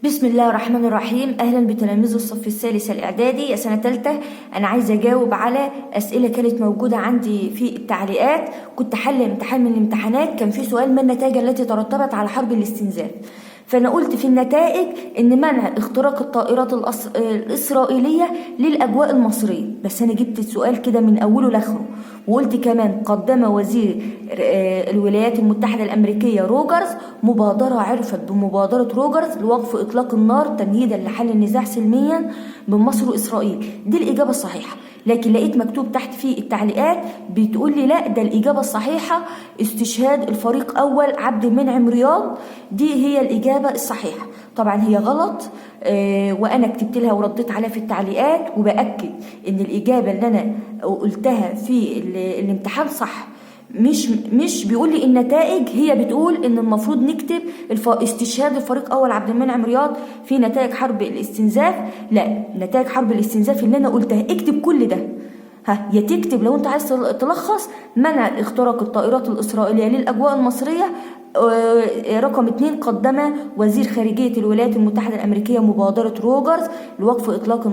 بسم الله الرحمن الرحيم. اهلا بتلاميذ الصف الثالث الاعدادي يا سنة ثالثه. انا عايزه اجاوب على اسئلة كانت موجودة عندي في التعليقات. كنت حل امتحان من الامتحانات، كان في سؤال: ما النتائج التي ترتبت على حرب الاستنزاف؟ فانا قلت في النتائج ان منع اختراق الطائرات الاسرائيلية للاجواء المصريه، بس انا جبت السؤال كده من اوله لاخره، وقلت كمان قدم وزير الولايات المتحدة الامريكية روجرز مبادرة عرفت بمبادرة روجرز لوقف اطلاق النار تمهيدا لحل النزاع سلميا بين مصر واسرائيل. دي الاجابة الصحيحه، لكن لقيت مكتوب تحت في التعليقات بتقول لي لا، ده الإجابة الصحيحة استشهاد الفريق أول عبد المنعم رياض، دي هي الإجابة الصحيحة. طبعا هي غلط، وأنا كتبت لها ورديت عليها في التعليقات، وبأكد إن الإجابة اللي أنا قلتها في الامتحان صح. مش بيقول لي النتائج، هي بتقول ان المفروض نكتب استشهاد الفريق اول عبد المنعم رياض في نتائج حرب الاستنزاف. لا، نتائج حرب الاستنزاف اللي انا قلتها، اكتب كل ده. ها، يا تكتب لو انت عايز تلخص: منع اختراق الطائرات الاسرائيلية للاجواء المصريه. رقم 2، قدم وزير خارجية الولايات المتحدة الأمريكية مبادرة روجرز لوقف إطلاق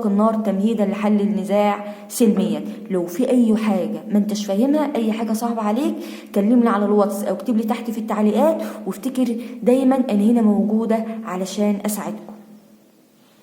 النار تمهيدا لحل النزاع سلميا. لو في أي حاجة ما انتش فاهمها، أي حاجة صعبة عليك، كلمني على الواتس أو اكتب لي تحت في التعليقات، وافتكر دايما أنا هنا موجودة علشان أساعدكم.